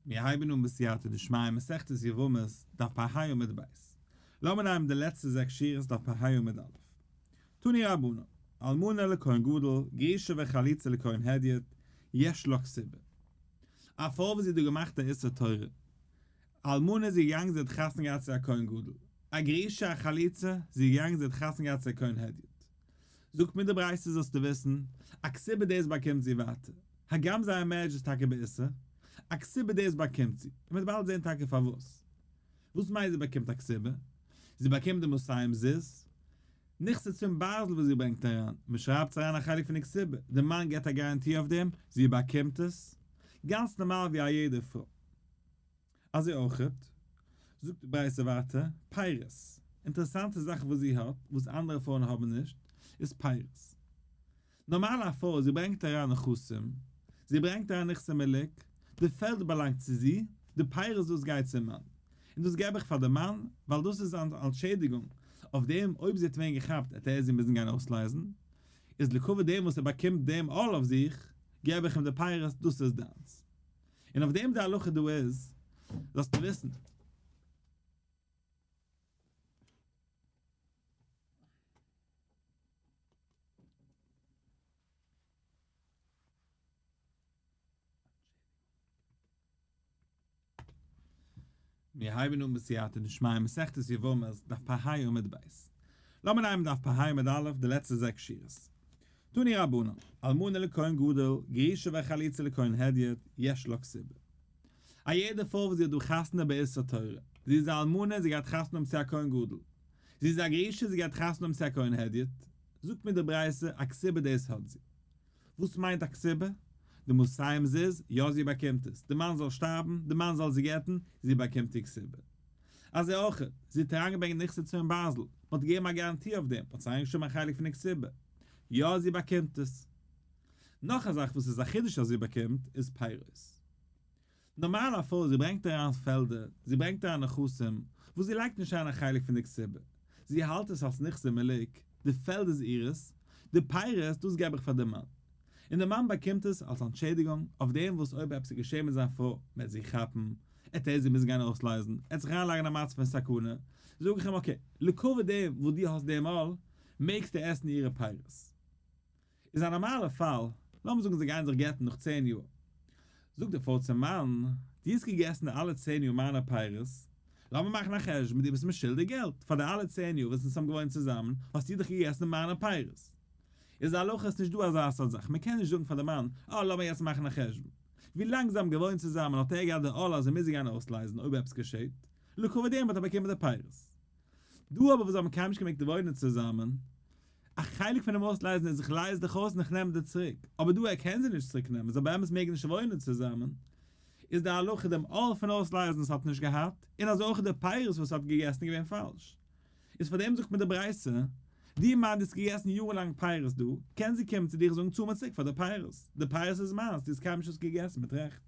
מיר הייבן אן בסייעתא דשמיא מסכת יבמות, דף פ ה עמוד ב'. לאמיר נעמען די לעצטע זעקס שורות דף פ ה עמוד א'. תנו רבנן, אלמנה לכהן גדול, גרושה וחלוצה לכהן הדיוט, יש לה כתובה. א פרוי וואס זי האט דא געמאכט א איסור תורה. אלמנה איז געגאנגען זי האט חתונה געהאט צו א כהן גדול. א גרושה א חלוצה, זי איז געגאנגען זי האט חתונה געהאט צו א כהן הדיוט. זאגט מיר די ברייתא זאלסטו וויסן, א כתובה דאס באקומט זי ווייטער, הגם זייער marriage איז טאקע באיסור, א כתובה דאס באקומט זי, און מ'וועט באלד זען טאקע פארוואס. וואס מיינט זי באקומט א כתובה? זי באקומט די מאתים זוז, נכסי צאן ברזל וואס זי ברענגט אריין, מ'שרייבט אריין א חלק פון די כתובה, די מאן געבט א guarantee אויף דעם, זי באקומט עס, גאנץ נארמאל ווי א יעדע פרוי. אזוי אויכעט, זאגט די ברייתא ווייטער, פירות. אינטערעסאנטע זאך וואס זי האט, וואס אנדערע פרויען האבן נישט, איז פירות. נארמאל א פרוי, זי ברענגט אריין נכסים, זי ברענגט אריין נכסי מלוג, די פעלד באלאנגט צו זי, די פירות דאס גייט צום מאן. און דאס געב איך פאר די מאן, ווייל דאס איז אן אנטשעדיגונג אויף דעם, אויב זי האט ווען געכאפט העט ער זי מוזן גיין אויסלייזן, איז לכבוד דעם וואס ער באקומט דעם עול אויף זיך, געב איך אים די פירות, דאס איז דיינס. און אויף דעם די הלכה דא איז, זאלסטו וויסן. מיר הייבן אן בסייעתא דשמיא מסכת יבמות דף פ ה עמוד ב'. לאמיר נעמען דף פ ה עמוד א' די לעצטע זעקס שורות. תנו רבנן, אלמנה לכהן גדול, גרושה וחלוצה לכהן הדיוט, יש לה כתובה. א יעדע פרוי וואס זי האט דא חתונה באיסור תורה, זי איז א אלמנה זי גייט חתונה האבן צו א כהן גדול, זי איז א גרושה זי גייט חתונה האבן צו א כהן הדיוט, זאגט מיר די ברייתא א כתובה דאס האט זי. וואס מיינט א כתובה? די מאתים זוז, יא זי באקומט עס, די מאן זאל שטארבן, די מאן זאל זי גט'ן, זי באקומט איר כתובה. אזוי אויך, זי האט אריינגעברענגט נכסי צאן ברזל, מען האט געגעבן א guarantee אויף דעם, מען האט עס אריינגעשריבן א חלק פון די כתובה. יא זי באקומט עס. נאך א זאך וואס איז א חידוש אז זי באקומט, איז פירות. נארמאל א פרוי זי ברענגט אריין פעלדער, זי ברענגט אריין נכסים, וואס זי לייגט נישט אריין א חלק פון די כתובה, זי האלט עס אלס נכסי מלוג, די פעלד איז אירס, די פירות דאס געב איך פאר די מאן. און די מאן באקומט עס אלס אנטשעדיגונג אויף דעם וואס אויב עפעס איז געשען מיט זיין פרוי, מען וועט זי כאפן, עט ער זי מוזן גיין אויסלייזן, ער וועט זיך אריינלייגן אין א מצב פון סכנה, זאג איך אים okay, לכבוד דעם וואס דו האסט דעם עול, מעגסטו עסן אירע פירות. איז א נארמאלע פאל, לאמיר זאגן זיי גייען זיך גט'ן נאך צען יאר, זאגט די פרוי צום מאן, דו האסט געגעסן די אלע צען יאר מיינע פירות, לאמיר מאכן א חשבון, דו ביסט מיר שולדיג געלט, פאר די אלע צען יאר וואס אונז האבן געוואוינט צוזאמען, האסטו דאך געגעסן מיינע פירות. איז די הלכה עס נישט דא אזא סארט זאך, מען קען נישט זאגן פאר די מאן, אה לאמיר יעצט מאכן א חשבון. ווי לאנג זיי האבן געוואוינט צוזאמען האט ער געהאט די עול אז ער מוז זי גיין אויסלייזן אויב עפעס געשעט, לכבוד דעם האט ער באקומען די פירות. דא אבער וואס זיי האבן קיינמאל נישט געמעגט וואוינען צוזאמען, א חלק פונעם אויסלייזן איז איך לייז דיך אויס און איך נעם דיר צוריק, אבער דא ער קען זי נישט צוריק נעמען, זיי באמת מעגן נישט וואוינען צוזאמען, איז די הלכה דעם עול פון אויסלייזן וואס האט נישט געהאט, און אזוי אויך די פירות וואס האט געגעסן איז געווען פאלש. איז פאר דעם זאגט מען די ברייתא, די מאן די האסט געגעסן יארן לאנג פירות דא, קען זי קומען צו דיך זאגן צאל מיר צוריק פאר די פירות, די פירות איז מיינס, דו האסט קיינמאל נישט עס געגעסן מיט רעכט.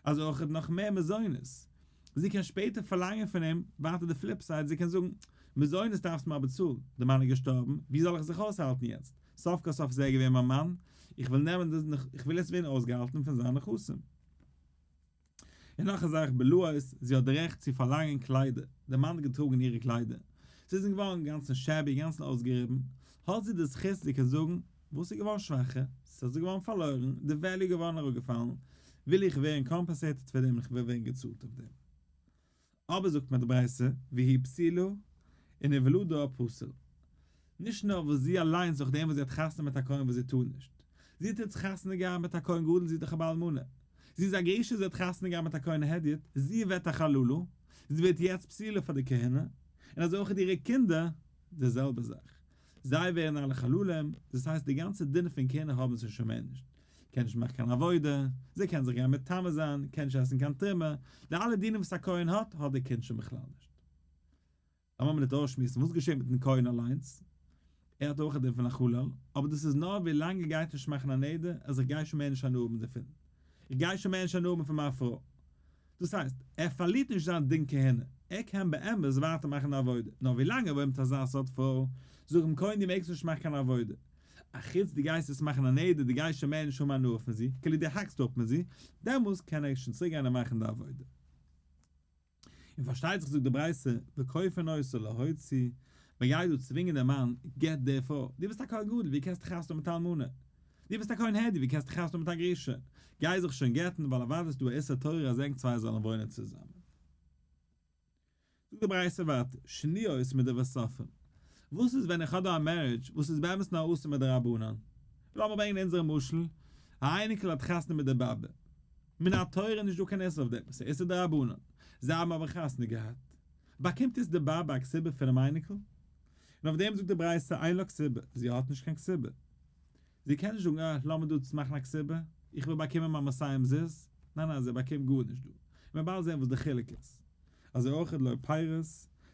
אזוי אויך נאך מער מזונות, זי קען שפעטער פארלאנגען פון אים, ווייטער די flip side, זי קען זאגן, מזונות דארפסטו מיר באצאלן, די מאן איז געשטארבן, ווי זאל איך זיך אויסהאלטן יעצט, סוף כל סוף איז ער געווען מיין מאן, איך וויל נעמען דאס, איך וויל יעצט ווערן אויסגעהאלטן פון זיינע נכסים. און נאך א זאך, בלאות, זי האט די רעכט צו פארלאנגען קליידער, די מאן האט געטראגן אירע קליידער, זיי זענען געווארן אינגאנצן shabby, אינגאנצן אויסגעריבן, האט זי די זכות זי קען זאגן, וואס איז געווארן שוואכער, ס'איז אזוי געווארן פארלוירן, די value איז געווארן אראפגעפאלן, וויל איך ווערן compensated פאר דעם און איך וויל ווערן געצאלט אויף דעם. אבער זאגט מיר די ברייתא, והיא פסולה, און וולדה פסול. נישט נאר וואס זי אליינס נאכדעם וואס זי האט חתונה מיט א כהן וואס זי טאר נישט. זי האט יעצט חתונה געהאט מיט א כהן גדול זי איז דאך א בעל מנה. זי איז א גרושה זי האט חתונה געהאט מיט א כהן הדיוט, זי ווערט א חללה, זי ווערט יעצט פסולה פאר די כהונה, און אזוי אויך אירע קינדער, די זעלבע זאך. זיי ווערן אלע חללים, דאס הייסט די גאנצע דין פון כהונה האבן זיי שוין מער נישט. קען נישט מאכן קיין עבודה, זיי קענען זיך גיין מטמא זיין, קען נישט עסן קיין תרומה, די אלע דינים וואס א כהן האט, האט די קינד שוין בכלל נישט. לאמיר מינוט אויסשמועסן וואס געשעט מיטן כהן אליינס, ער האט אויך א דין פון א חלל, אבער דאס איז נאר ווי לאנג ער גייט נישט מאכן א נדר אז איך גיי שוין מער נישט הנאה האבן דערפון, איך גיי שוין מער נישט הנאה האבן פון מיין פרוי. דאס הייסט, ער פארלירט נישט זיין דין כהונה, ער קען באמת ווייטער מאכן די עבודה, נאר ווי לאנג ער וואוינט מיט אזא סארט פרוי, זאג אים כהן דו מעגסט נישט מאכן קיין עבודה. אחוץ דו גייסט יעצט מאכן א נדר, דו גייסט שוין מער נישט האבן הנאה פון זי, כאילו דו האקסט אפ מיט זי, דעמאלס קען ער שוין צוריק גיין און מאכן די עבודה. און פארשטייט זיך זאגט די ברייתא, וכופין אותו להוציא, מען גייט דא צווינגען דעם מאן, גט די פרוי, דו ביסט א כהן גדול, ווי קענסטו חתונה האבן מיט א אלמנה? דו ביסט א כהן הדיוט, ווי קענסטו חתונה האבן מיט א גרושה? גיי זיך שוין גט'ן, ווייל אוודאי איז דא א איסור תורה אז ענק צוויי זאלן וואוינען צוזאמען. זאגט די ברייתא ווייטער, שניות מדברי סופרים, וואס איז ווען איך האב דא א marriage וואס איז באמת נאר אסור מדרבנן? לאמיר ברענגען אונזערע משל, א אייניקל האט חתונה מיט די באבע, מן התורה איז נישט דא קיין איסור אויף דעם, ס'איז איסור דרבנן, זיי האבן אבער חתונה געהאט, באקומט יעצט די באבע א כתובה פונעם אייניקל? און אויף דעם זאגט די ברייתא אין לה כתובה, זי האט נישט קיין כתובה. זי קען נישט זאגן אה, לאמיר דא מאכן א כתובה, איך וויל באקומען מיין מאתים זוז, ניין ניין זי באקומט גארנישט דא, און מ'וועט באלד זען וואס די חילוק איז. אזוי אויך לא פירות,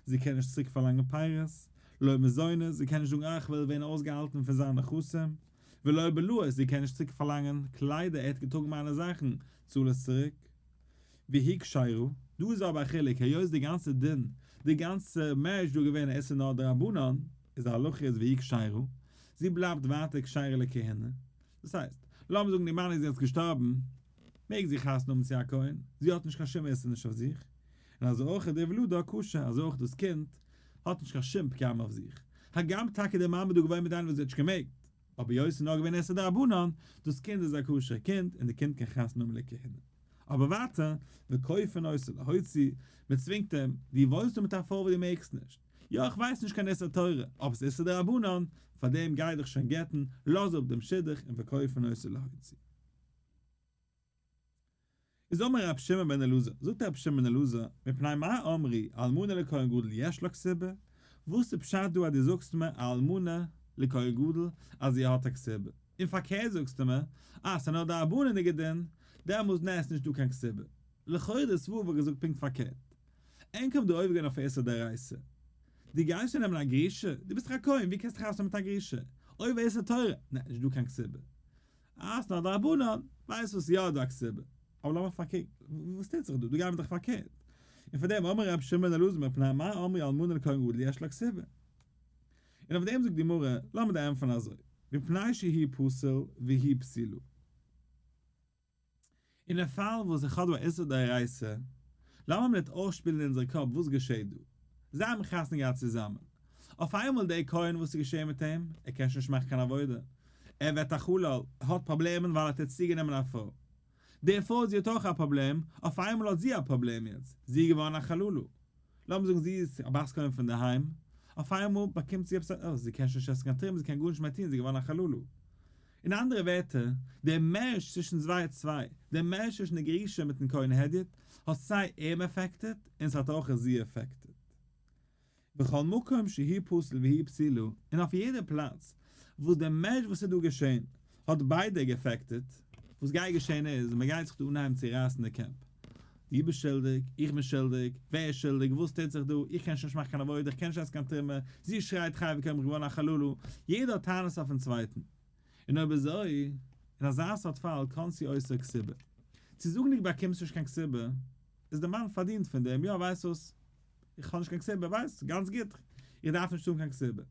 זי קען נישט צוריק פארלאנגען פירות, לא מזונות, זי קען נישט זאגן אה איך וויל ווערן אויסגעהאלטן פון זיינע נכסים, ולא בלאות, זי קען נישט צוריק פארלאנגען קליידער, ער האט געטראגן מיינע זאכן, צאל עס צוריק. והיא כשרה, דא איז אבער א חילוק, היות די גאנצע דין, די גאנצע marriage דא געווען א איסור נאר דרבנן, איז די הלכה איז והיא כשרה, זי בלייבט ווייטער כשרה לכהונה, דאס הייסט, לאמיר זאגן די מאן איז יעצט געשטארבן, מעג זי חתונה האבן צו א כהן, זי האט נישט קיין שום איסור נישט אויף זיך, און אזוי אויך די ולדה כשר, אזוי אויך דאס קינד האט נישט קיין שום פגם אויף זיך, הגם טאקע די מאמע איז דא געוואוינט מיט איינעם וואס זי האט נישט געמעגט, אבער היות ס'איז נאר געווען איסור דרבנן, דאס קינד איז א כשר קינד און די קינד קען חתונה האבן לכהונה. אבער ווייטער, וכופין אותו להוציא, מען צווינגט אים, דו וואוינסט דא מיט א פרוי וואס דו מעגסט נישט. יא איך ווייס נישט קיין איסור תורה, אבער ס'איז איסור דרבנן, פארדעם גיי דיך שוין גט'ן, לאז אפ דעם שידוך און וכופין אותו להוציא. איז אמר רבי שמעון בן אלעזר, זאגט רבי שמעון בן אלעזר, מפני מה אמרו אלמנה לכהן גדול יש לה כתובה, וואס איז פשט דא אז דו זאגסט מיר א אלמנה לכהן גדול אז זי האט א כתובה, און פארקערט זאגסטו מיר אז ס'איז נאר דרבנן'דיגע דין, דעמאלס נע ס'נישט דא קיין כתובה. לכאורה די סברא וואלט געזאגט פונקט פארקערט. ענק האבן דא עובר געווען אויף איסור דאורייתא. דו גייסט שוין נעמען א גרושה? דו ביסט דאך א כהן, ווי קענסטו חתונה מיט א גרושה? עובר איסור תורה, נע נישט דא קיין כתובה. אה, ס'נאר דרבנן, ווייסט וואס יא דא א כתובה. אבער לאמיך פארקוקן, וואס טוט זיך דא? דא גייען מיר דאך פארקערט. און פאר דעם אמר רבי שמעון בן אלעזר מפני מה אמרו אלמנה לכהן גדול יש לה כתובה. און אויף דעם זאגט די גמרא, לאמיר דיר ענטפערן אזוי, מפני שהוא פסול והיא פסולה. אין די פאל וואס איך האב דא א איסור דאורייתא, לאמיר מינוט אויסשפילן אין אונזער קאפ וואס געשעהט דא. זיי האבן חתונה געהאט צוזאמען. אויף איינמאל דער כהן וואס איז געשעהן מיט אים? ער קען שוין נישט מאכן קיין עבודה. ער ווערט א חלל, ער האט פראבלעמען ווייל ער האט יעצט צוגענומען א פרוי. די פרוי זי האט אויך א פראבלעם, אויף איינמאל האט זי א פראבלעם יעצט, זי איז געווארן א חללה. לאמיר זאגן זי איז א בת כהן פון דערהיים, אויף איינמאל באקומט זי עפעס א, אה, זי קען שוין נישט עסן קיין תרומה, זי קען גארנישט מער טון, זי איז געווארן א חללה. אין אנדערע ווערטער, דער marriage צווישן זיי צוויי, דער marriage צווישן די גרושה מיטן כהן הדיוט, האט סיי אים affected און ס'האט אויך זי affected. בכל מקום שהוא פסול והיא פסולה, און אויף יעדע פלאץ וואס דער marriage וואס איז דא געשען האט ביידע געaffected, וואס גייט געשען איז, מען גייט זיך דא אנהייבן צו רייסן די קעפ, דו ביסט שולדיג, איך בין שולדיג, ווער איז שולדיג, וואס טוט זיך דא, איך קען שוין נישט מאכן קיין עבודה, איך קען נישט עסן קיין תרומה, זי שרייט חי וקים איך בין געווארן א חללה, יעדער האט טענות אויפן צווייטן. און אויב אזוי, אין אזא סארט פאל כנסו אותו כתובה. צו זאגן דו באקומסט נישט קיין כתובה, איז די מאן פארדינט פון דעם, יא ווייסט וואס, איך האב נישט קיין כתובה, ווייסט, גאנץ גוט, איך דארף נישט האבן קיין כתובה.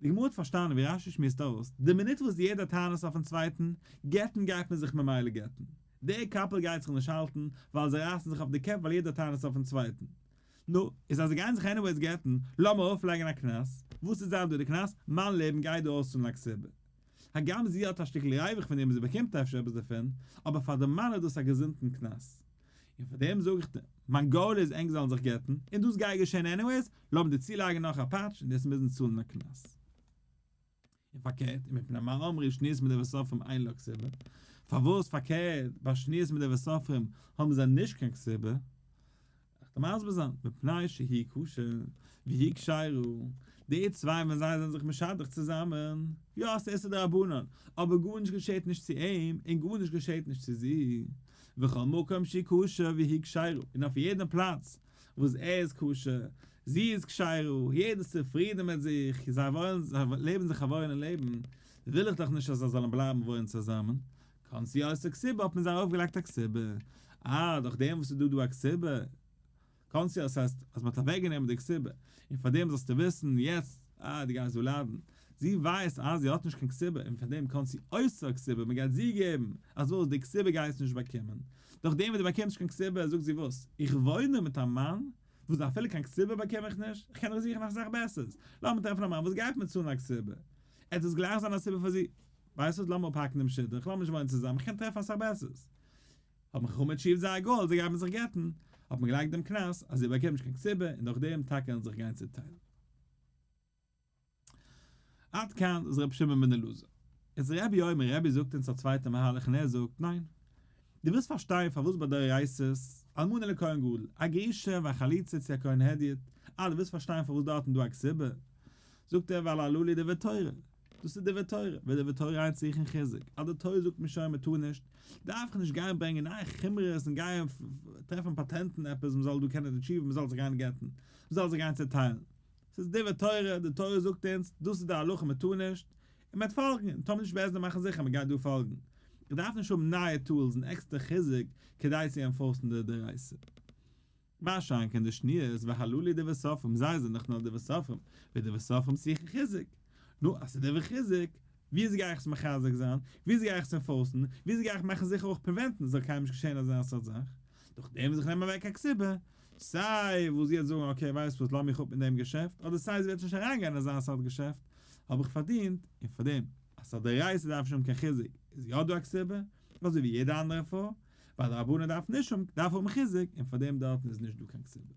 די גמרא האט פארשטאנען ווי רש"י שמועסט אויס, די מינוט וואס יעדער טענות אויפן צווייטן, גט'ן גייט מען זיך ממילא גט'ן. די couple גייט זיך נישט האלטן, ווייל זיי רייסן זיך אויף די קעפ ווייל יעדער טענות אויפן צווייטן. נו, איז אז זיי גייען זיך anyways גט'ן, לאמיר ארויפלייגן א קנס. וואס איז זיין דא די קנס? מיין לעבן גייט דא אויסצאלן א כתובה. הגם זי האט א שטיקל ריווח פון דעם און זי באקומט אפשר עפעס דערפון, אבער פאר די מאן איז דאס א געזונטן קנס. און פאר דעם זאג איך דיר, מיין goal איז ענק זאלן זיך גט'ן, און דאס גייט געשען anyways, לאמיר דיר צולייגן נאך א פאטש און דאס מוזן צאלן א קנס. און פארקערט, ומפני מה אמרו שניות מדברי סופרים אין לה כתובה, פארוואס פארקערט ביי שניות מדברי סופרים האבן זיי נישט קיין כתובה? איך דיר מסביר זיין, מפני שהוא כשר והיא כשרה, די צוויי ווען זיי זענען זיך משדך צוזאמען, יא ס'איז איסור דרבנן, אבער גארנישט געשעט נישט צו אים און גארנישט געשעט נישט צו זי, בכל מקום שהוא כשר והיא כשרה, און אויף יעדן פלאץ וואס ער איז כשר, זי איז כשרה, יעדער איז צופרידן מיט זיך, זיי וואוילן, זיי לעבן זיך א וואוילן לעבן, וויל איך דאך נישט אז זיי זאלן בלייבן וואוינען צוזאמען, כנסו אותו כתובה האט מען זיי ארויפגעלייגט א כתובה, אה, דורך דעם וואס איז דא דא א כתובה, כנסו עס הייסט אז מען האט אוועקגענומען די כתובה, און פאר דעם זאלסטו וויסן יעצט, אה, דו גייסט דא ליידן. זי ווייסט אז זי האט נישט קיין כתובה און פאר דעם קאנסט זי עושה כתובה, מען גייט זי געבן, אז וואס, די כתובה גייסטו נישט באקומען. דורך דעם וואס דו באקומסט נישט קיין כתובה, זאגט זי וואס, איך וואוין דא מיט א מאן וואס אפילו קיין כתובה באקום איך נישט, איך קען דאך זוכן אסאך בעסערס, לאמיר טרעפן א מאן וואס גייט מיר צאלן א כתובה, עט עס גלייך זיין א סיבה פאר זי, ווייסט וואס, לאמיר אפהאקן דעם שידוך, לאמיר נישט וואוינען צוזאמען, איך קען טרעפן אסאך בעסערס. האבן חכמים achieved זייער goal, זיי גייען זיך גט'ן, האט מען געלייגט דעם קנס אז זי באקומט נישט קיין כתובה און דורך דעם טאקע וועלן זיך גיין צוטיילן. עד כאן איז רבי שמעון בן אלעזר. איז רבי אומר, רבי זאגט אונז א צווייטע מהלך און ער זאגט, ניין. דו ווילסט פארשטיין פארוואס ביי דאורייתא'ס, אלמנה לכהן גדול, א גרושה והחלוצה צו א כהן הדיוט, אה דו ווילסט פארשטיין פארוואס דארטן דא א כתובה? זאגט ער ווייל הללו דברי תורה, דאס איז דברי תורה, ודברי תורה אין צריכין חיזוק, אז די תורה זאגט מיר שוין מען טאר נישט, דארף איך נישט גיין ברענגען נייע חומרות און גיין טרעפן פאטענטן עפעס מען זאל דא קענען achieve ן מען זאל זיך גיין גט'ן, מען זאל זיך גיין צעטיילן. ס'איז דברי תורה, די תורה זאגט אונז, דאס איז די הלכה מען טאר נישט, און מען וועט פאלגן, און טאמער נישט בעז ה מאכן זיכער מען גייט דא פאלגן. איך דארף נישט האבן נייע tools און עקסטער חיזוק כדי צו enforce ן די דאורייתא. מה שאין כן די שניות והללו דברי סופרים, זיי זענען דאך נאר דברי סופרים, ודברי סופרים צריכין חיזוק. נו, אז ס'איז דברי חיזוק, וויאזוי גיי איך עס מחזק זיין? וויאזוי גיי איך עס enforce ן? וויאזוי גיי איך מאכן זיכער אויך prevent ן עס זאל קיינמאל נישט געשען אזא סארט זאך? דורך דעם וואס איך נעם אוועק א כתובה, סיי וואס זי וועט זאגן okay ווייסט וואס לאז מיך אפ מיט דעם געשעפט, אדער סיי זי וועט נישט אריינגיין אין אזא סארט געשעפט, האב איך פארדינט, און פאר דעם אז ס'איז א דאורייתא דארף נישט האבן קיין חיזוק, איז יא דא א כתובה, אזוי ווי יעדע אנדערע פרוי, ווייל די רבנן דארף נישט האבן, דארף האבן חיזוק, און פאר דעם דארטן איז נישט דא קיין כתובה.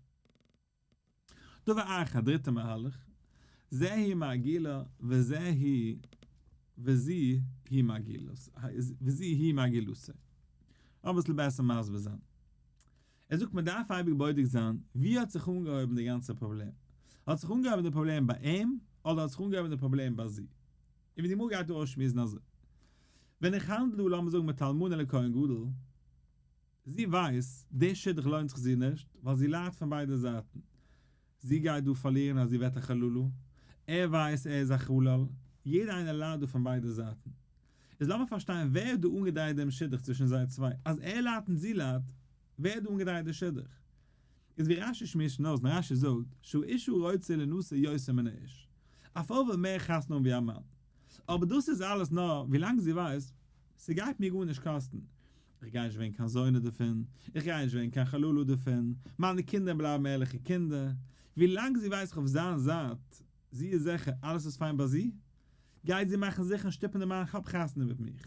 דבר אחר, א דריטע מהלך, זה היא מרגילה וזה היא וזו היא מרגילה וזו היא מרגילתו. לאמיר אביסל בעסער מסביר זיין. ער זאגט מען דארף אייביג בודק זיין ווי האט זיך אנגעהויבן די גאנצע פראבלעם. האט זיך אנגעהויבן די פראבלעם ביי אים אדער האט זיך אנגעהויבן די פראבלעם ביי זי. און ווי די גמרא גייט דא אויסשמועסן אזוי. ווען איך האנדל דא לאמיר זאגן מיט אלמנה לכהן גדול, זי ווייסט, די שידוך לוינט זיך זי נישט, ווייל זי ליידט פון ביידע זייטן. זי גייט דא פארלירן אז זי ווערט א חללה, ער ווייסט ער איז א חלל, יעדער איינער ליידט דא פון ביידע זייטן. איז לאמיר פארשטיין ווער האט דא אנגעדרייט דעם שידוך צווישן זיי צוויי, אז ער ליידט און זי ליידט, ווער האט דא אנגעדרייט די שידוך? איז ווי רשי שמועסט שוין אויס און רשי זאגט, שהאשה רוצה לינשא יותר מן האיש, א פרוי וויל מער חתונה האבן ווי א מאן, אבער דאס איז אלעס נאר ווילאנג זי ווייסט ס'גייט מיר גארנישט קאסטן, איך גיי נישט ווערן קיין זונה דערפון, איך גיי נישט ווערן קיין חללה דערפון, מיינע קינדער בלייבן ערליכע קינדער, ווילאנג זי ווייסט איך אויף זיין זייט, זי איז זיכער אלעס איז פיין ביי זי, גייט זי מאכן זיכער און שטופן די מאן כאפ חתונה מיט מיך,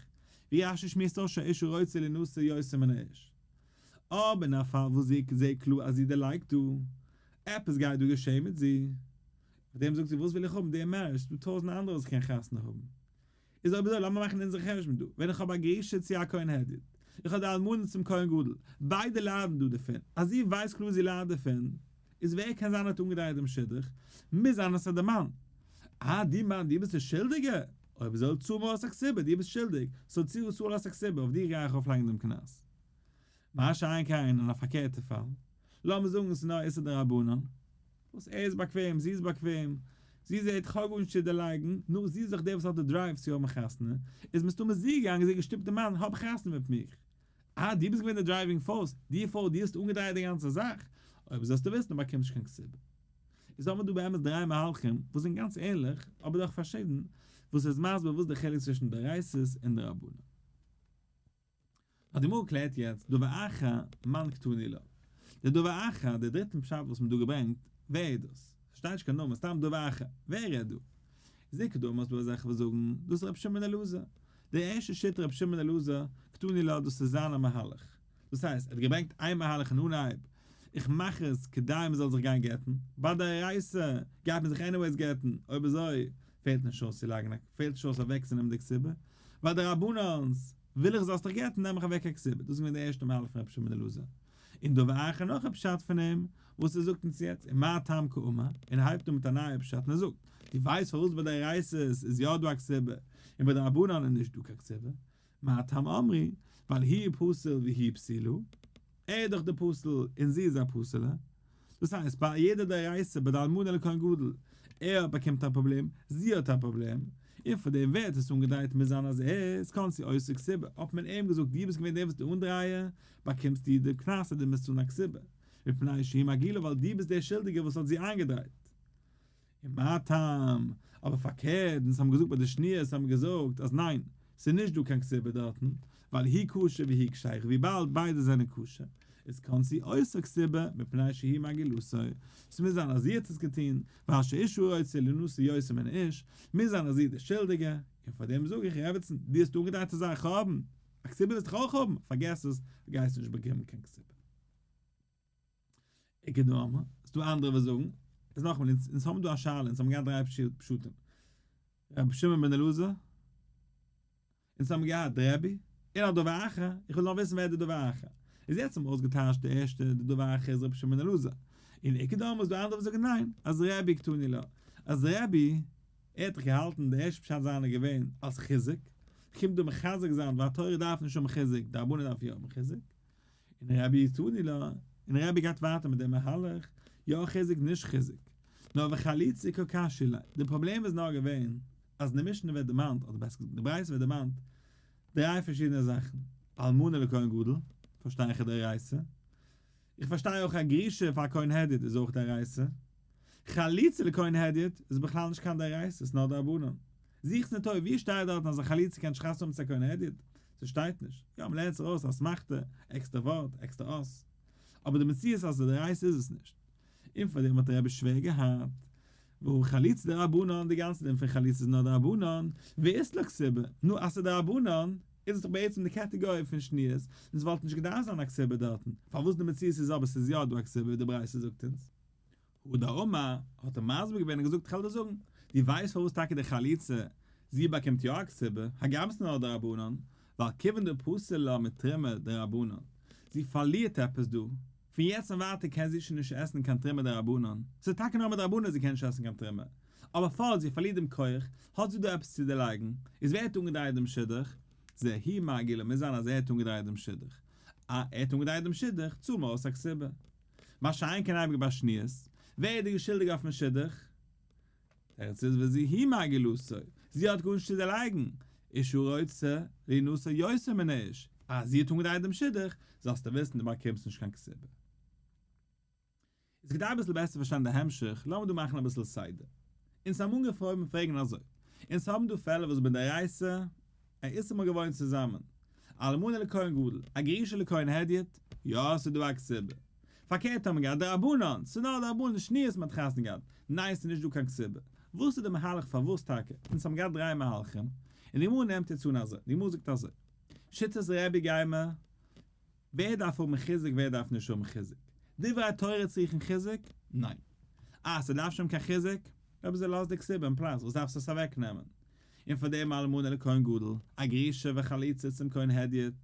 ווי רשי שמועסט אויס שהאשה רוצה לינשא יותר מן האיש. אבער אין א פאל וואס זי זעט קלאר אז זי דערלייגט דא, עפעס גייט דא געשען מיט זי, אויף דעם זאגט זי וואס וויל איך האבן די marriage, ס'דא טויזנט אנדערע וואס איך קען חתונה האבן. איז אויב אזוי לאמיר מאכן אונזער חשבון דא, ווען איך האב א גרושה צו א כהן הדיוט, איך האב די אלמנה צום כהן גדול, ביידע ליידן דא דערפון, אז זי ווייסט קלאר זי ליידט דערפון, איז ווער קען זיין האט אנגעדרייט דעם שידוך? מוז זיין אז ס'איז די מאן. אה דו מאן דו ביסט די שולדיגע? אויב אזוי צאל מיר אויס א כתובה, דו ביסט שולדיג, so צאל צאל אויס א כתובה, אויף דיר גיי איך אויפלייגן דעם קנס. מה שאין כן אין א פארקערטע פאל, לאמיר זאגן ס'איז נאר איסור דרבנן, וואס ער איז באקוועם, זי איז באקוועם, זי זעט כ'האב גארנישט צו דערלייגן, נו, זי איז דאך דער וואס האט די drive צו האבן חתונה, איז מסתמא זי געגאנגען, זי האט געשטופט די מאן, האב חתונה מיט מיך. אה, דו ביסט געווען די driving force, דו פרוי, דו האסט אנגעדרייט די גאנצע זאך, אויב זאלסטו וויסן, דו באקומסט נישט קיין כתובה. איז האבן מיר דא באמת דריי מהלכים, וואס זענען גאנץ ענליך, אבער דאך פארשידן, וואס איז מסביר וואס די חילוק צווישן דאורייתא'ס און דרבנן. האט די גמרא קלערט יעצט דבר אחר מאן קתני לה. די דבר אחר, די דריטן פשט וואס מ'האט דא געברענגט, ווער איז דאס? ס'שטייט נישט קיין נאמען, סתם דבר אחר. ווער רעדט דא? איז איכא דאמר ס'דא אזעלכע וואס זאגן, דאס איז רבי שמעון אלעזר. די ערשטע שיטה רבי שמעון אלעזר, קתני לה, דאס איז זיין א מהלך. דאס הייסט, ער האט געברענגט איין מהלך אין אנהייב, איך מאך עס כדי מ'זאל זיך גיין גט'ן, ביי דאורייתא גייט מען זיך anyways גט'ן, אויב אזוי פעלט נישט אויס צו לייגן א, פעלט נישט אויס אוועקצונעמען די כתובה, ביי דרבנן'ס וויל איך זאלסט דיך גט'ן נעם איך אוועק א כתובה, דאס איז געווען די ערשטע מהלך פון רבי שמעון אלעזר. און דבר אחר נאך א פשט פון אים, וואס ער זאגט אונז יעצט, ומה טעם קאמר, און ער הייבט אן מיט א נייע פשט און ער זאגט, דו ווייסט פארוואס ביי דאורייתא'ס איז יא דא א כתובה, און ביי דרבנן איז נישט דא קיין כתובה? מה טעם אמרו, ווייל הוא פסול והיא פסולה, ער איז דאך דער פסול און זי איז א פסול'ע, דאס הייסט ביי יעדע דאורייתא ביי די אלמנה לכהן גדול, ער באקומט א פראבלעם, זי האט א פראבלעם, און פאר דעם ווערט עס אנגעדרייט מוז זיין אז ער איז קאנסי עוסק סיבה, האט מען אים געזאגט דו ביסט געווען דער וואס די אנדרייער, באקומסטו די קנס אז דו מוזט צאלן א כתובה, מפני שהיא מגעילה ווייל דו ביסט דער שולדיגער וואס האט זי איינגעדרייט. און מה טעם, אבער פארקערט, אונז האבן געזאגט ביי די שניות האבן מיר געזאגט אז ניין, ס'איז נישט דא קיין כתובה דארטן, ווייל היא כשר והוא כשר, וויבאלד ביידע זענען כשר, איז כנסו אותה כתובה מפני שהיא מגעילתו, ס'מוז זיין אז זי האט עס געטון, ואשר אשה רוצה לינשא יותר מן האיש, מוז זיין אז זי איז די שולדיגע, און פאר דעם זאג איך רעבעצן, דו האסט אנגעדרייט אזא חורבן, א כתובה ווילסט דאך אויך האבן, פארגעס עס, דו גייסט נישט באקומען קיין כתובה. איכא דאמרי, ס'דא אנדערע וואס זאגן, איז נאכאמאל, אונז האבן דא א שאלה, אונז האבן געהאט דריי פשטים, רבי שמעון בן אלעזר, אונז האבן געהאט רבי, און א דבר אחר, איך וויל נאר וויסן ווער די דבר אחר. איז יעצט האבן מיר אויסגעטייטשט די ערשטע, די דבר אחר איז רבי שמעון בן אלעזר. און איכא דאמרי איז דא אנדערע וואס זאגן ניין, אז רבי קתני לה. אז רבי, ער האט דאך געהאלטן די ערשטע פשט זיינע געווען אלס חיזוק, קומט דא מחזק זיין ווייל תורה דארף נישט האבן חיזוק, די רבנן דארף יא האבן חיזוק. און רבי קתני לה, און רבי גייט ווייטער מיט דעם מהלך, יא חיזוק נישט חיזוק. נאר וחליצה קא קשיא ליה, די פראבלעם איז נאר געווען אז אין די משנה ווערט דערמאנט, אדער בעסער געזאגט אין די ברייתא ווערט דערמאנט, דריי פארשידענע זאכן, אלמנה לכהן גדול, פארשטיי איך איז דאורייתא, איך פארשטיי אויך א גרושה פאר א כהן הדיוט איז אויך דאורייתא, חליצה לכהן הדיוט איז בכלל נישט קיין דאורייתא, ס'איז נאר דרבנן. זוכסט אין תורה וואו שטייט דארטן אז א חליצה קען נישט חתונה האבן צו א כהן הדיוט? ס'שטייט נישט. יא מ'לערנט זיך אויס אסמכתא, עקסטער ווארט, עקסטער אות. אבער די מציאות אז ס'איז דאורייתא איז עס נישט. און פאר דעם האט דער רבי שווער געהאט. והא חליצה דרבנן, די גאנצע דין פון חליצה איז נאר דרבנן, ואית לה כתובה, נו אז ס'איז דרבנן, איז עס דאך בעצם די קעטעגאריע פון שניות, און ס'וואלט נישט געדארפט זיין א כתובה דארטן, פארוואס די מציאות איז אבער ס'איז יא דא א כתובה ווי די ברייתא זאגט אונז. הדר אמר, האט ער מסביר געווען און געזאגט כ'וועל דיר זאגן, דו ווייסט פארוואס טאקע די חליצה, זי באקומט יא א כתובה, הגם ס'איז נאר דרבנן, ווייל כיוון דפסיל לה מתרומה דרבנן, זי פארלירט עפעס דא, פון יעצט און ווייטער קען זי שוין נישט עסן קיין תרומה דרבנן, ס'איז טאקע נאר מדרבנן זי קען נישט עסן קיין תרומה, אבער פארט זי פארלירט דעם כח, האט זי דא עפעס צו דערלייגן, איז ווער האט אנגעדרייט דעם שידוך? זה הוא מגעילה, מוז זיין אז ער האט אנגעדרייט דעם שידוך, אה ער האט אנגעדרייט דעם שידוך, צאל מיר אויס א כתובה. מה שאין כן אייביג ביי שניות, ווער איז די שולדיגע אויפן שידוך? תירוץ איז וזו היא מגעילתו, זי האט גארנישט צו דערלייגן, אשה רוצה להנשא יותר מן האיש, אז זי האט אנגעדרייט דעם שידוך, זאלסטו וויסן דו באקומסט נישט קיין כתובה. איז כדי אביסל בעסער פארשטיין די המשך, לאמיר דא מאכן אביסל סדר. אונז האבן אנגעפויבן פרעגן אזוי, אונז האבן דא פעלער וואס מדאורייתא א איסור מ'האט געוואוינט צוזאמען, אלמנה לכהן גדול, א גרושה לכהן הדיוט, יא ס'איז דא א כתובה. פארקערט האט מען געהאט דרבנן, ס'איז נאר דרבנן שניות מ'האט חתונה געהאט, ניין ס'איז נישט דא קיין כתובה. וואס איז די מהלך פארוואס טאקע? אונז האבן געהאט דריי מהלכים, און די גמרא נעמט יעצט אן אזוי, די גמרא זאגט אזוי, שיטת רבי גיימער, ווער דארף האבן חיזוק ווער דארף נישט האבן חיזוק? דברי התורה צריכן חיזוק? ניין. אה ס'דארף שוין קיין חיזוק? אויב אזוי לאז די כתובה אין פלאץ וואס דארפסטו עס אוועק נעמען? און פאר דעם אלמנה לכהן גדול, א גרושה וחלוצה צום כהן הדיוט,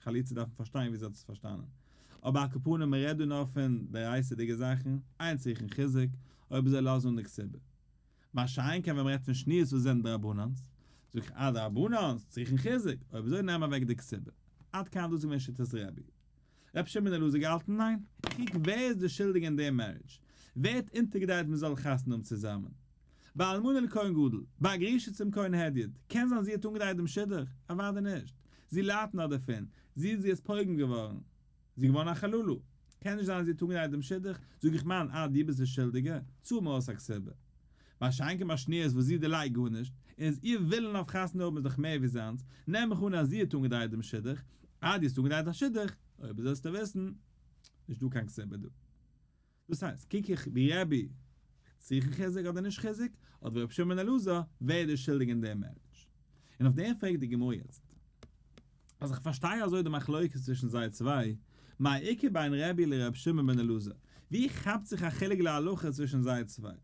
חליצה דארף מען פארשטיין ווי זי האט עס פארשטאנען, אבער על כל פנים מ'רעדט דא נאר פון דאורייתא'דיגע זאכן, אין צריכין חיזוק, אויב אזוי לאז אן די כתובה. מה שאין כן ווען מ'רעדט פון שניות וואס זענען דרבנן'ס, זאג איך אה דרבנן'ס צריכן חיזוק, אויב אזוי נעם אוועק די כתובה. עד כאן דאס איז געווען שיטת רבי. רבי שמעון אלעזר געהאלטן ניין, איך קוק ווער איז די שולדיגע אין דעם marriage, ווער האט אונטערגעדרייט מ'זאל חתונה האבן צוזאמען. ביי אלמנה לכהן גדול, ביי א גרושה צום כהן הדיוט, קען זיין זי האט אנגעדרייט דעם שידוך? אוודאי נישט. זי ליידט נאר דערפון, זי איז יעצט פוגם געווארן. זי איז געווארן א חללה. קען נישט זיין זי האט אנגעדרייט דעם שידוך, זאג איך מאן, אה דו ביסט די שולדיגע, צאל מיר אויס א כתובה. מה שאין כן ביי שניות וואס זי דערלייגט גארנישט, און איז איר ווילן אויף חתונה האבן איז דאך מער ווי זיינס, נעם איך אן אז זי האט אנגעדרייט דעם שידוך, אה דו האסט אנגעדרייט א שידוך, אויב זאלסטו וויסן, נישט דא קיין כתובה דא. דאס הייסט, קוק איך ווי רבי צריכן חיזוק אדער נישט חיזוק, אדער ווי רבי שמעון אלעזר, ווער איז די שולדיג אין דעם marriage? און אויף דעם פרעגט די גמרא יעצט, אז איך פארשטיי אזוי די מחלוקת צווישן זיי צוויי, מאי איכא בין רבי לרבי שמעון בן אלעזר, ווי כאפט זיך א חילוק להלכה צווישן זיי צוויי?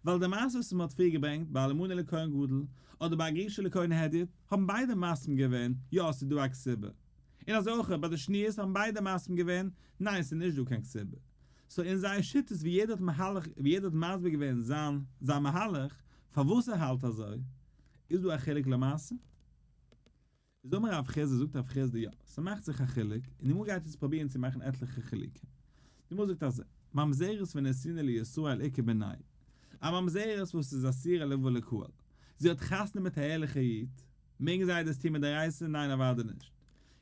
ווייל די מעשה וואס מען האט פריער געברענגט ביי אלמנה לכהן גדול, אדער ביי א גרושה לכהן הדיוט, האבן ביידע מסכים געווען, יא ס'איז דא א כתובה. און אזוי אויך ביי די שניות האבן ביידע מסכים געווען, ניין ס'איז נישט דא קיין כתובה. so אין זייער שיטות ווי יעדער האט מהלך ווי יעדער האט מסביר געווען זיין זיין מהלך פארוואס ער האלט אזוי, איז דא א חילוק למעשה? איז אמר רב חסדא זאגט רב חסדא יא, ס'מאכט זיך א חילוק, און די גמרא גייט יעצט פרובירן צו מאכן עטליכע חילוקים. די גמרא זאגט אזוי, ממזרת ונתינה לישראל איכא בינייהו, א ממזרת וואס איז אסירה לבוא לקהל, זי האט חתונה מיט א ערליכע איד, מעגן זיי דאס טון מדאורייתא? ניין אוודאי נישט.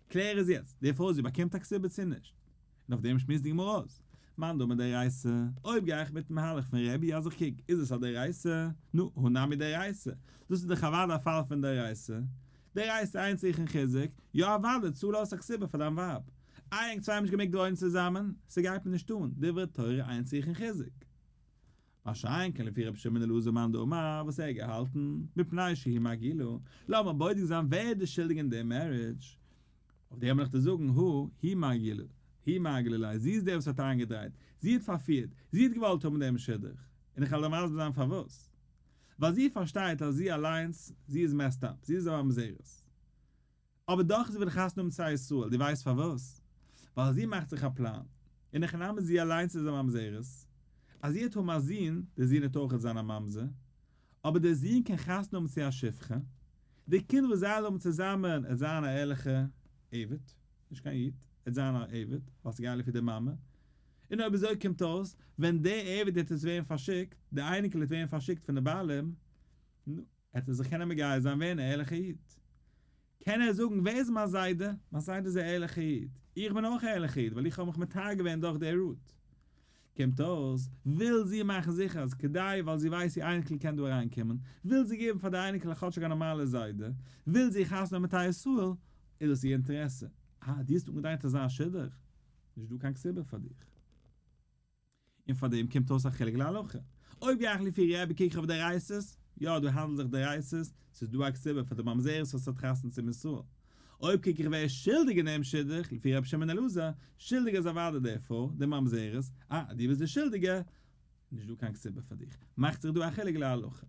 קלער איז יעצט, די פרוי זי באקומט א כתובה צו נישט? און אויף דעם שמועסט די גמרא אויס. מאן דאמר דאורייתא, אויב גיי איך מיטן מהלך פון רבי אז איך קוק איז עס א דאורייתא, נו, הא נמי דאורייתא, דאס איז דאך אוודאי א פאל פון דאורייתא, דאורייתא אין צריכין חיזוק, יא אוודאי צאל אויס א כתובה פאר דיין ווייב. איי ענק צוויי האבן נישט געמעגט וואוינען צוזאמען? ס'גייט מיר נישט אן, דברי תורה אין צריכין חיזוק. מה שאין כן לפי רבי שמעון אלעזר מאן דאמר וואס ער האט געהאלטן, מפני שהיא מגעילה, לאמיר בודק זיין ווער איז די שולדיג אין די marriage, אויף דעם וועל איך דיר זאגן הא היא מגעילה, היא מגעילה ליה, זי איז דער וואס האט איינגעדרייט, זי האט פארפירט, זי האט געוואלט האבן דעם שידוך, און איך וועל דיר מסביר זיין פארוואס. ווייל זי פארשטייט אז זי אליינס, זי איז messed up, זי איז א ממזרת. אבער דאך זי וויל חתונה האבן צו א ישראל, דו ווייסט פארוואס? ווייל זי מאכט זיך א פלאן, אין הכי נמי זי אליינס איז א ממזרת, אז זי וועט האבן א זון, דער זון וועט אויכעט זיין א ממזר, אבער דער זון קען חתונה האבן צו א שפחה, די קינד וואס זיי האבן צוזאמען עט זיין א ערליכע עבד, נישט קיין איד, עט זיין א עבד, ווייל ס'גייט לפי די מאמע, און אויב אזוי קומט אויס, ווען דער עבד וועט עס ווערן פארשיקט, די אייניקל וועט ווערן פארשיקט פון די בעלים, נו, עט ער זיך קענען מגייר זיין ווערן א ערליכע איד. קען ער זאגן ווער איז מיין זיידע? מיין זיידע איז א ערליכע איד. איך בין אויך א ערליכע איד ווייל איך האב מיך מטהר געווען דורך די route. קומט אויס, וויל זי מאכן זיכער אז כדי ווייל זי ווייסט איר אייניקל קען דא אריינקומען, וויל זי געבן פאר די אייניקל כאטשיג א נארמאלע זיידע, וויל זי חתונה האבן מיט א ישראל, איז דאס איר אינטערעסע. אה, דו האסט אנגעדרייט אזא שידוך? נישט דא קיין כתובה פאר דיך. און פאר דעם קומט אויס א חילוק להלכה. אויב גיי איך לפי רבי קוק איך אויף דאורייתא'ס, יא דא האנדלט זיך דאורייתא'ס, ס'איז דא א כתובה פאר די ממזרת וואס האט חתונה צום ישראל. אויב קוק איך ווער איז שולדיג אין דעם שידוך, לפי רבי שמעון אלעזר, שולדיג איז אוודאי דער פרוי, די ממזרת, אה, דו ביסט די שולדיגע, נישט דא קיין כתובה פאר דיך. מאכט זיך דא א חילוק להלכה.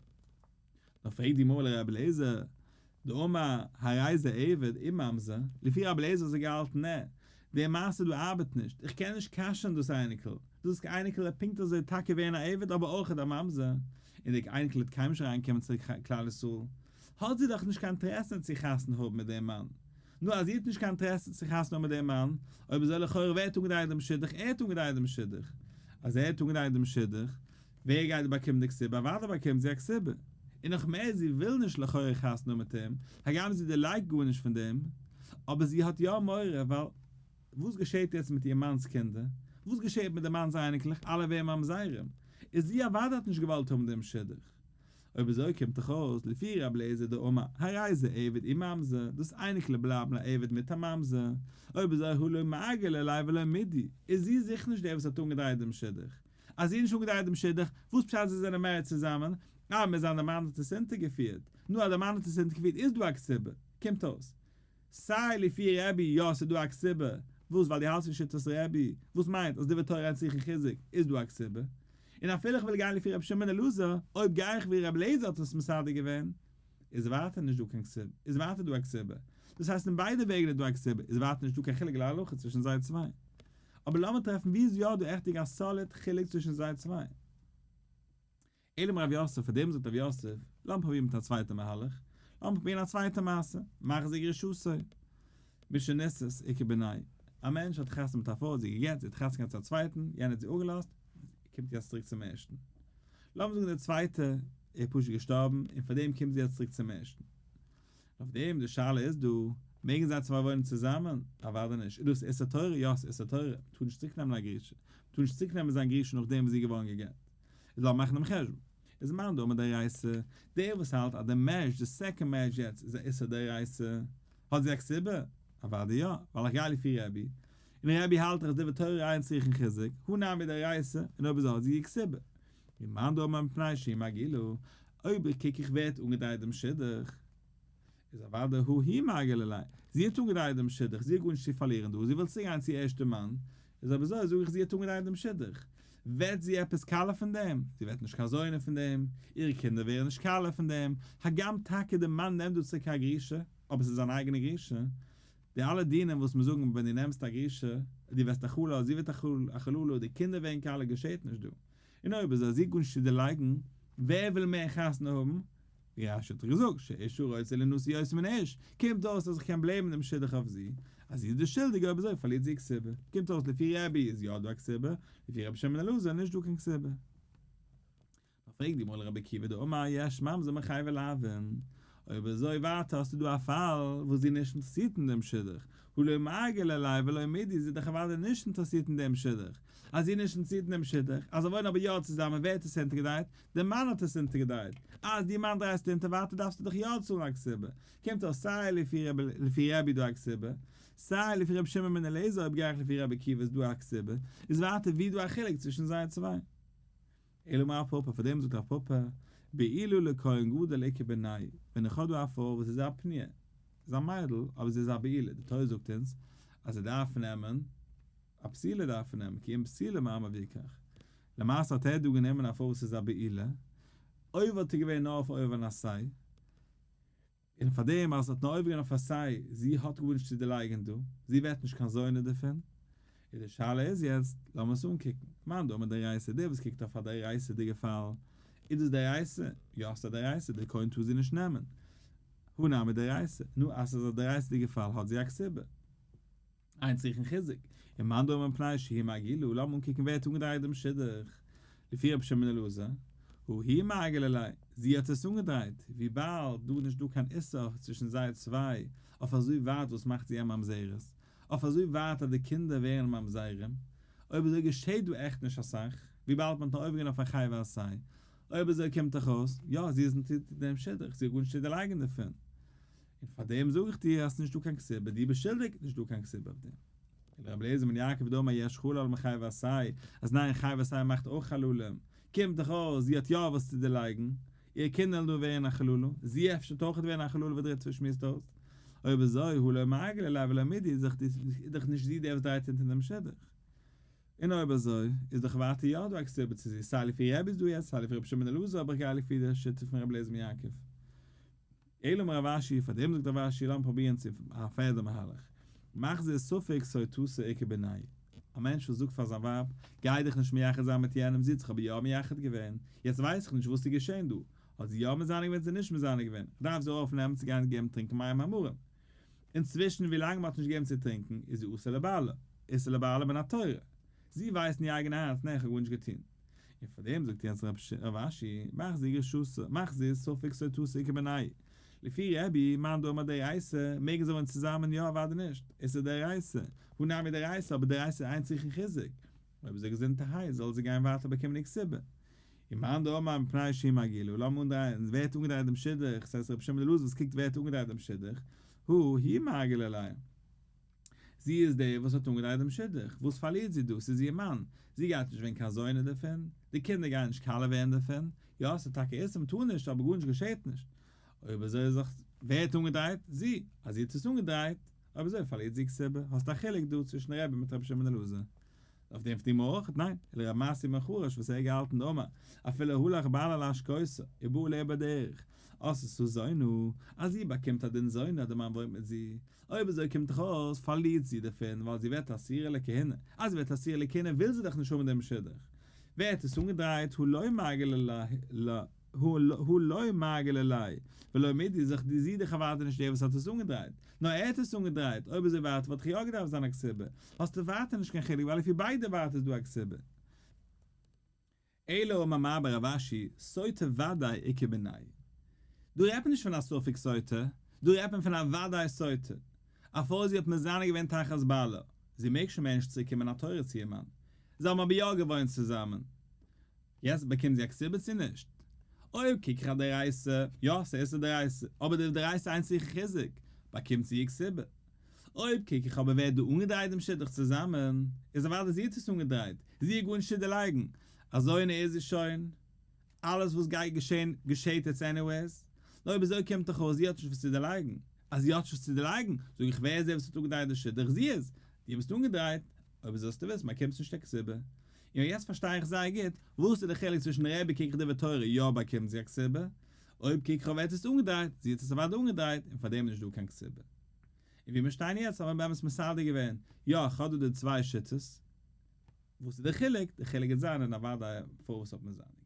נאר פרעגט די גמרא לרבי אליעזר, דאמר הרי זה עבד וממזר, לפי רבי אליעזר האט זיך געהאלטן נע, די מעשה דא ארבעט נישט, איך קען נישט כשר'ן דאס אייניקל, דאס אייניקל וועט פונקט אזוי טאקע ווערן א עבד אבער אויכעט א ממזר, און די אייניקל וועט קיינמאל נישט אריינקומען צו כלל ישראל, האט זי דאך נישט קיין אינטערעסע צו חתונה האבן מיט דעם מאן, נו אז זי האט נישט קיין אינטערעסע צו חתונה האבן מיט דעם מאן, אויב אזוי לכאורה ווער האט אנגעדרייט דעם שידוך, ער האט אנגעדרייט דעם שידוך, אז ער האט אנגעדרייט דעם שידוך, ווער גייט באקומען די כתובה? אוודאי באקומט זי א כתובה. און נאך מער זי וויל נישט לכאורה חתונה האבן מיט אים, הגם זי דערלייגט גארנישט פון דעם, אבער זי האט יא מורא ווייל וואס געשעט יעצט מיט איר מאנ'ס קינדער? וואס געשעט מיט די מאנ'ס אייניקלעך? אלע ווערן ממזרים. איז זי אוודאי האט נישט געוואלט האבן דעם שידוך. אויב אזוי קומט דאך אויס לפי רבי אליעזר דאמר הרי זה עבד וממזר, דאס אייניקלע בלייבן א עבד מיט א ממזר, אויב אזוי הא לא מגעילה ליה ולא מידי, איז זי זיכער נישט דער וואס האט אנגעדרייט דעם שידוך. אז זי האט נישט אנגעדרייט דעם שידוך, וואס פשט זיי זענען married צוזאמען? אה, מוז זיין דער מאן האט עס אונטערגעפירט. נו, אז דער מאן האט עס אונטערגעפירט איז דא א כתובה. קומט אויס. סיי לפי רבי יא ס'איז דא א כתובה, וואס ווייל דו האלטסט אין שיטת רבי, וואס מיינט אז דברי תורה אין צריכין חיזוק, איז דא א כתובה. און אפילו איך וויל גיין לפי רבי שמעון אלעזר, אויב גיי איך ווי רבי אליעזר האט עס מסדר געווען, איז ווייטער נישט דא קיין כתובה, איז ווייטער דא א כתובה. דאס הייסט אין ביידע וועגן איז דא א כתובה, איז ווייטער נישט דא קיין חילוק להלכה צווישן זיי צוויי. אבער לאמיר טרעפן ווי איז יא דא עכטיג א solid חילוק צווישן זיי צוויי. אלא אמר רב יוסף, פאר דעם זאגט רב יוסף, לאמיר פרובירן מיט א צווייטע מהלך, לאמיר פרובירן א צווייטע מעשה, מחזיר גרושתו. משנישאת איכא בינייהו. א מענטש האט חתונה מיט א פרוי, זי געגעט, זי האט חתונה געהאט צו א צווייטן, יענער האט זי אפגעלאזט, קומט יעצט צוריק צום ערשטן. לאמיר זאגן דער צווייטער איז פשוט געשטארבן און פאר דעם קומט זי יעצט צוריק צום ערשטן. אויף דעם די שאלה איז דא, מעגן זיי צוויי וואוינען צוזאמען? אוודאי נישט. איז דאס איסור תורה? יא ס'איז איסור תורה. מ'טאר נישט צוריק נעמען א גרושה. מ'טאר נישט צוריק נעמען זיין גרושה נאכדעם וואס זי איז געווארן גע'גט. איז לאמיר מאכן דעם חשבון. איז מאן דאמר דאורייתא, דער וואס האלט אז די marriage, די second marriage יעצט איז א איסור דאורייתא, האט זי א כתובה? אוודאי יא, ווייל איך גיי לפי רבי, און רבי האלט דאך אז דברי תורה אין צריכין חיזוק, הא נמי דאורייתא, און אויב אזוי האט זי א כתובה. ומאן דאמר מפני שהיא מגעילה, אויב איך קוק איך ווער האט אנגעדרייט דעם שידוך, איז אוודאי הא היא מגעילה ליה, זי האט אנגעדרייט דעם שידוך, זי האט גארנישט צו פארלירן דא, זי וויל צוגיין צו איר ערשטע מאן, איז אויב אזוי זאג איך זי האט אנגעדרייט דעם שידוך, ווערט זי עפעס קאלע פון דעם? זי ווערט נישט קיין זונה פון דעם, אירע קינדער ווערן נישט קאלע פון דעם, הגם טאקע דער מאן נעמט דא צוריק א גרושה, אבער ס'איז זיין אייגענע גרושה, די אלע דינים וואס מיר זאגן ווען דו נעמסט א גרושה, דו ווערסט א חלל, זי ווערט א חללה, די קינדער ווערן קאלע, געשעט נישט דא. און אויב איז זי גארנישט צו דערלייגן, ווער וויל מער חתונה האבן? ווי רשי האט דאך געזאגט, שאשה רוצה להנשא יותר מן האיש, קומט אויס אז איך קען blame ן דעם שידוך אויף זי, אז זי איז די שולדיגע אויב אזוי פארלירט זי כתובה. קומט אויס לפי רבי איז יא דא א כתובה, לפי רבי שמעון אלעזר איז נישט דא קיין כתובה. נאר פרעגט די גמרא לרבי עקיבא דאמר יש ממזר מחייבי לאוין. אויב אזוי ווייטער האסטו דא א פאל וואס זי איז נישט אינטערעסירט אין דעם שידוך, הא לא מרגלא ליה ולא מידי, זי איז דאך אוודאי נישט אינטערעסירט אין דעם שידוך, אז זי איז נישט אינטערעסירט אין דעם שידוך, אז זיי וואוינען אבער יא צוזאמען ווער האט עס אונטערגעדרייט? דער מאן האט עס אונטערגעדרייט, אז די מאן דרייסטו אונטער ווייטער דארפסטו דאך יא צאלן א כתובה, קומט אויס סיי לפי רבי דא א כתובה, סיי לפי רבי שמעון בן אלעזר אויב גיי איך לפי רבי עקיבא איז דא א כתובה, איז ווייטער ווי דא א חילוק צווישן זיי צוויי. אלא אמר רב פפא, פאר דעם זאגט רב פפא, בעולה לכהן גדול איכא בינייהו, ווען איך האב דא א פרוי וואס איז א פנויה, איז א מיידל, אבער זי איז א בעולה, די תורה זאגט אונז אז ער דארף נעמען, א בתולה דארף ער נעמען, כי אם בתולה מעמיו יקח. למעשה האט ער דא גענומען א פרוי וואס איז א בעולה, אויב וואלט ער געווען נאר אויף עובר אן עשה, און פאר דעם אז עס האט נאר עובר געווען אויף עשה, זי האט גארנישט צו דערלייגען דא, זי ווערט נישט קיין זונה דערפון, איז די שאלה איז יעצט, לאמיר עס אנקוקן, מאן דאמר דאורייתא, דער וואס קוקט אויף א דאורייתא'דיגע פאל, איז דאס דאורייתא? יא ס'איז א דאורייתא, דער כהן טאר זי נישט נעמען. הא נמי דאורייתא, נו אז ס'איז א דאורייתא'דיגע פאל האט זי א כתובה. אין צריכין חיזוק, און מאן דאמר מפני שהיא מגעילה, לאמיר אנקוקן ווער האט אנגעדרייט דעם שידוך, לפי רבי שמעון אלעזר, הא היא מגעילה ליה, זי האט עס אנגעדרייט, וויבאלד דא איז נישט דא קיין איסור צווישן זיי צוויי, אויף אזוי ווייט וואס מאכט זי א ממזרת, אויף אזוי ווייט אז די קינדער ווערן ממזרים, אויב אזוי געשעט דא עכט נישט אסאך, וויבאלד מען האט נאר עובר געווען אויף א חייב עשה, אויב אזוי קומט דאך אויס, יא זי איז אינטערעסירט אין דעם שידוך, זי האט גארנישט צו דערלייגן דערפון. און פאר דעם זאג איך דיר אז ס'נישט דא קיין כתובה, דו ביסט שולדיג, נישט דא קיין כתובה אויף דעם. אלא רבי אליעזר בן יעקב דאמר יש חלל מחייבי עשה, אז ניין חייבי עשה מאכט אויך חללים, קומט דאך אויס זי האט יא וואס צו דערלייגן, איר קינדער וועלן דא ווערן א חללה, זי אפשר וועט אויך ווערן א חללה ווי דער ריטב"א שמועסט אויס. אויב אזוי הא לא מרגלא ליה ולא מידי איז דאך נישט זי דער וואס דרייט אונטער דעם שידוך. און אויב אזוי איז דאך ווייטער יא דא א כתובה צו זי, סיי לפי רבי איז דא יעצט סיי לפי רבי שמעון אלעזר אבער איך גיי לפי די שיטה פון רבי אליעזר בן יעקב. אלא אמר רב אשי, פאר דעם זאגט רב אשי לאמיר פרובירן צו א פערדע מהלך, מחזיר ספק סוטתו איכא בינייהו, א מענטש וואס זאגט פאר זיין ווייב, גיי דיך נישט מייחד זיין מיט יענעם, זי האט זיך אבער יא מייחד געווען, יעצט ווייס איך נישט וואס איז געשען דא, האט זי יא מזנה געווען צו נישט מזנה געווען, איך דארף זי אויפנעמען צו גיין געבן טרינקען מים המרים. אינצווישן ווילאנג מען האט נישט געגעבן צו טרינקען איז זי אסור לבעלה, איסור לבעלה מן התורה, זי ווייסט אין איר אייגענע הארץ ניין איך האב גארנישט געטון, און פאר דעם זאגט יעצט רב אשי, מחזיר גרושתו, מחזיר ספק סוטתו איכא בינייהו, לפי רבי, מאן דאמר דאורייתא, מעגן זיי וואוינען צוזאמען יא אוודאי נישט, איסור דאורייתא, הא נמי דאורייתא, אבער דאורייתא אין צריכין חיזוק, אויב איז ער געזונטערהייט זאל זי גיין ווייטער באקומען איר כתובה. און מאן דאמר מפני שהיא מגעילה, לאמיר אנדרייען, ווער האט אנגעדרייט דעם שידוך, ס'הייסט רבי שמעון אלעזר וואס קוקט ווער האט אנגעדרייט דעם שידוך, הא היא מגעילה ליה. זי איז די וואס האט אנגעדרייט דעם שידוך, וואס פארלירט זי דא? ס'איז איר מאן, זי גייט נישט ווערן קיין זונה דערפון, די קינדער גייען נישט קאלע ווערן דערפון, יא ס'איז טאקע איסור מ'טאר נישט אבער גארנישט געשעט נישט. אויב אזוי איז דאך ווער האט אנגעדרייט? זי, אז זי האט עס אנגעדרייט, אויב אזוי פארלירט זי כתובה, האסט א חילוק דא צווישן רבי מיט רבי שמעון אלעזר. אויף דעם פרעגט די גמרא אויך, ניין, אלא רב מתיא בן חרש וואס ער האט געהאלטן דאמר, אפילו הלך בעלה להשקותה, ובא עליה בדרך, עשתה זונה, אז זי באקומט א דין זונה אז די מאן וואוינט מיט זי, אויב אזוי קומט דאך אויס פארלירט זי דערפון ווייל זי ווערט אסורה לכהונה, אז זי ווערט אסורה לכהונה וויל זי דאך נישט האבן דעם שידוך, ווערט עס אנגעדרייט הא לא מרגלא הא לא מרגלא ליה ולא מידי איז דאך זי דאך אוודאי נישט דער וואס האט עס אנגעדרייט, נאר ער האט עס אנגעדרייט, אויב אזוי ווייטער וואלט דאך יא געדארפט זיין א כתובה, האסטו ווייטער נישט קיין חילוק ווייל לפי ביידע ווייטער איז דא א כתובה. אלא אמר מר בר רב אשי, סוטה ודאי איכא בינייהו. דא רעדט מען נישט פון א ספק סוטה, דא רעדט מען פון א ודאי סוטה. א פרוי זי האט מזנה געווען תחת בעלה, זי מעג שוין מער נישט צוריק קומען מן התורה צו איר מאן. זיי האבן אבער יא געוואוינט צוזאמען. יעצט באקומט זי א כתובה צו נישט? אויב קוק איך א דאורייתא, יא ס'איז א דאורייתא, אבער די דאורייתא אין צריכין חיזוק, באקומט זי איר כתובה. אויב קוק איך אבער ווער האט דא אנגעדרייט דעם שידוך צוזאמען, איז אוודאי זי האט עס אנגעדרייט, זי האט גארנישט צו דערלייגן, א זונה איז זי שוין, אלעס וואס גייט געשען געשעט איצט anyways, נו אויב אזוי קומט דאך אויס זי האט נישט וואס צו דערלייגן, אז זי האט נישט וואס צו דערלייגן, זאג איך ווער איז דער וואס האט אנגעדרייט די שידוך, זי איז, דו ביסט אנגעדרייט, אויב אזוי זאלסטו וויסן באקומסט נישט קיין כתובה. און יעצט פארשטיי איך זייער גוט, וואס איז די חילוק צווישן רבי קוק איך דברי תורה יא באקומט זי א כתובה, אויב קוק איך אויף ווער האט עס אנגעדרייט, זי האט עס אוודאי אנגעדרייט, און פארדעם איז נישט דא קיין כתובה. און ווי מיר שטייען יעצט האבן מיר באמת מסדר געווען, יא איך האב דא די צוויי שיטות, וואס איז די חילוק? די חילוק גייט זיין אין אוודאי פארוואס האט מען זיינע געווען.